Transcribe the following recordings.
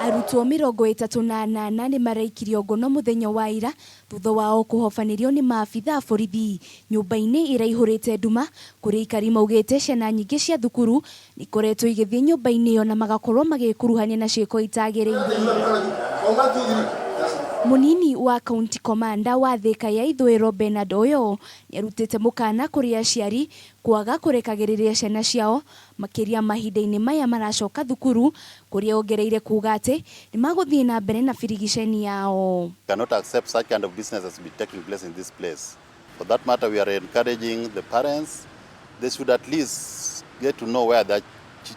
Arutwo 38 nĩ maraikirio ngono mũthenya wa ira thutha wao kũhobanĩrio nĩ maabitha a borithi nyũmba-inĩ ĩraihũrĩte nduma kũrĩa aikari maugĩte ciana nyingĩ cia thukuru nĩikoretwo igĩthiĩ nyũmba-inĩ ĩyo na magakorwo magĩkuruhania na ciĩko itagĩrĩire. Mũnini wa County Commander wa Thika ya Ithũĩro Bernard Oyoo nĩarutĩte mũkana kũrĩ aciari kwaga kũrekagĩrĩria ciana ciao makĩria mahinda-inĩ maya maracoka thukuru kũrĩa ongereire kuga atĩ nĩmagũthiĩ na mbere na birigiceni yao. Cannot accept such kind of business to be taking place in this place. For that matter, we are encouraging the parents, they should at least get to know where their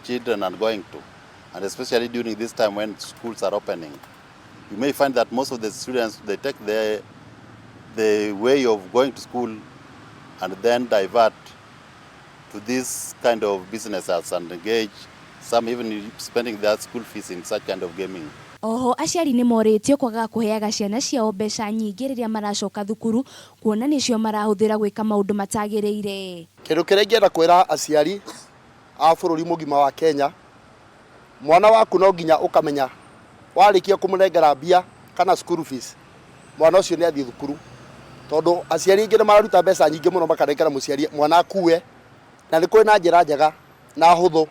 children are going to, and especially during this time when schools are opening. You may find that most of the students, they take the way of going to school and then divert to this kind of businesses and engage, some even spending their school fees in such kind of gaming. Oho aciari nĩ morĩtio kwaga kũheaga ciana ciao mbeca nyingĩ rĩrĩa maracoka thukuru kuona nĩcio marahũthĩra gwĩka maũndũ matagĩrĩire. Kĩndũ kĩrĩa ingĩenda kwĩra aciari a bũrũri mũgima wa Kenya, mwana waku no nginya ũkamenya warĩkia kũmũnengera mbia kana school fees, mwana ũcio nĩ athiĩ thukuru, tondũ aciari aingĩ nĩ mararuta mbeca nyingĩ mũno makanengera mũciari mwana akue, na nĩ kũrĩ na njĩra njega na hũthũ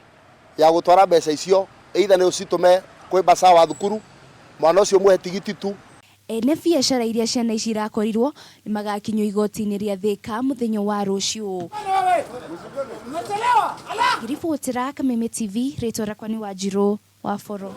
ya gũtwara mbeca icio, either nĩ ũcitũme kwĩ bursar wa thukuru, mwana ũcio mũhe tigiti tu. Ene biacara iria ciana ici irakorirwo nĩ magakinyio igoti-inĩ rĩa Thika mũthenya wa rũciũ. Ngĩribotera Kameme TV, rĩtwa rĩakwa nĩ Wanjirũ wa Boro.